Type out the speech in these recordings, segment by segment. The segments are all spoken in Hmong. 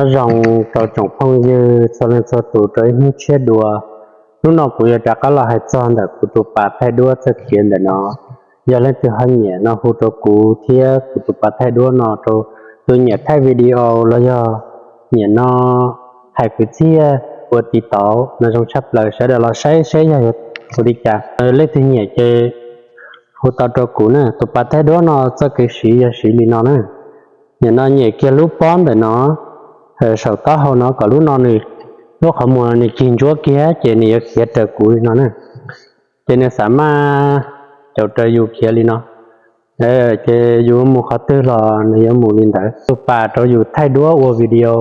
Nyob zoo rau tsoom phooj ywg txhua leej txhua tus rau ib hnub tshiab dua. Hnub no kuv yuav rov qab los hais txog ntawm kuv tus pas thaij duab txoj kev ntawm no. Yog leej twg ho nyiam no hu rau kuv thiab kuv tus pas thaij duab no rau tus nyiam thaij video los yog nyiam no hais kwv txhiaj ua tiv tauv no zoo tshaj plaws, sawv daws los saib saib yog ua li cas. Leej twg nyiam ces hu tau rau kuv na. Tus pas thaij duab no txoj kev siv yog siv li no na. Nim no nyem kiag lub pob ntawm no saum taub hau no kom lub no nws, lub qhov muag nws cig ntsuab kiag ces nws yuav khiav raws kuv li no na. Ces nws xav maj caum raws yus khiav li no. Ces yus mus qhov twg los nws yuav mus li ntawd. Tus pas rau yus thaij duab ua video,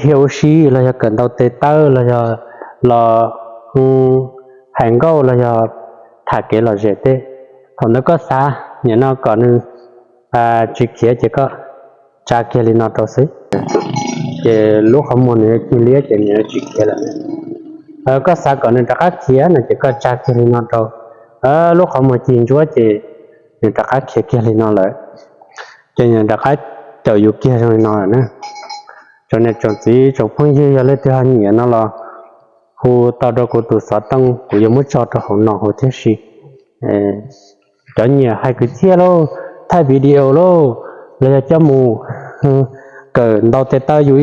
dhia ua si los yog kawm ntaus tes taw los yog los hais nkauj los yog tham kev lom zem tej. Thaum ntawd koj xav nim no kom nws tsis khiav ces koj tsa kiag li no rau xwb. Ces lub qhov muag nws cig liab ces nws tsis khiav lawm. Koj xav kom nws rov qab khiav no ces koj tsa kiag li no rau. Lub qhov muag cig ntsuab ces nws rov qab khiav kiag li no lawm. Ces nws rov qab caum yus kiag zoo li no lawm na. Tsoom niam tsoom txiv tsoom phooj ywg yog leej twg ho nyiam no los hu tau rau kuv tus xov tooj, kuv yuav muab tso rau hauv no huv thiab si. Cov nyiam hais kwv txhiaj lauj, thaij video lauj, los yog coj mus kawm ntaus tes taw yus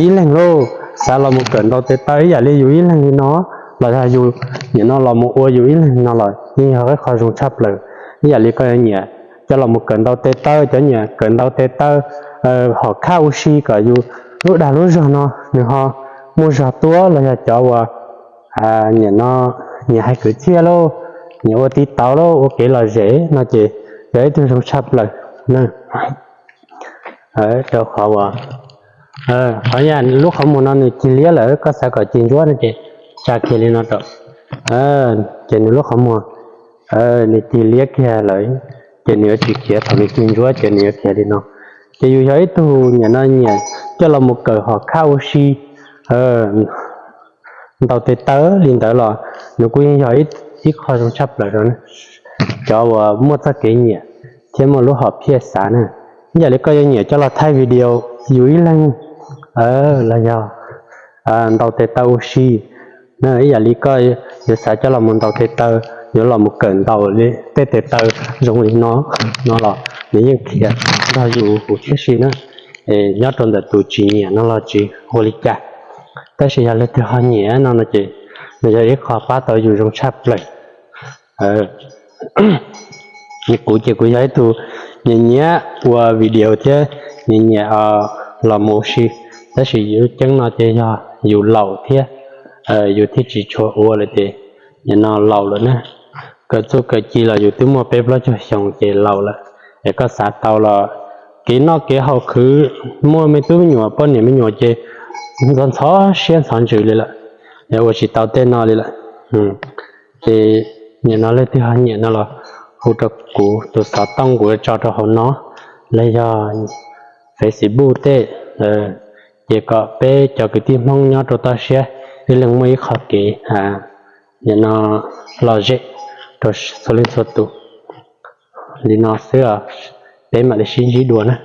ib leeg lauj, xav los mus kawm ntaus tes taw ib yam li yus ib leeg li no, los yog yus nim no los mus ua yus ib leeg li no los yeej yog ib qho zoo tshaj plaws. Ib yam li koj nyiam coj los mus kawm ntaus tes taw, cov nyiam kawm ntaus tes taw hom khab ua si kom yus lub dag lub zog no nws ho muaj zog tuab, los yog cov uas nim no nyiam hais kwv txhiaj lauj, nyiam ua tiv tauv lauj, ua kev lom zem no ces yog ib tug zoo tshaj plaws na. Rau qhov uas qhov yam lub qhov muag no nws cig liab lawm, koj xav kom cig ntsuab no ces tsa kiag li no rau. Ces nws lub qhov muag nws cig liab kiag lawm, ces nws yuav tsis khiav, thaum nws cig ntsuab ces nws yuav khiav li no. Ces yus yog ib tug nyiam no nyiam coj los mus kawm hom khab ua si ntaus tes taw li ntawd los nws kuj yeej yog ib qho zoo tshaj plaws rau cov uas muaj txoj kev nyiam thiab muaj lub hom phiaj xav na. Ib yam li koj yuav nyiam coj los thaij video yus ib leeg los yog ntaus tes taw ua si na. Ib yam li koj yuav xav coj los mus ntaus tes taw, yuav los mus kawm ntaus li tej tes taw zoo li no no los nws yeej khiav nrog yus huv thiab si na. Nyob rau ntawm tus tsis nyiam no los tsis ua li cas, tab sis yog leej twg ho nyiam no no ces nws yog ib qho pab tau yus zoo tshaj plaws. Kuv ces kuv yog ib tug nyiam nyiam ua video thiab nyiam nyiam los mus ua si, tab sis yus ceeb no ces yog yus laus thiab yus thiaj tsis tshua ua lawm ces nim no laus lawm na. Kawm txuj kawm ci los yus twb muaj peb plaub caug xyoo ces laus lawm. Es koj xav tau los kev noj kev haus khwv, muaj me tub me nyuam poj niam me nyuam ces ntxhov ntxhov siab ntxhov ntsws li lawm, es ua tsis tau tej no li lawm. Ces nim no leej twg ho nyiam no los hu rau kuv tus xov tooj kuv tso rau hauv no, los yog Facebook tej, ces kom peb cov kwv tij Hmoob nyob rau toj siab ib leeg muaj ib qho kev nim no lom zem rau txhua leej txhua tus. Li no xwb os, peb mam li sib ntsib dua na.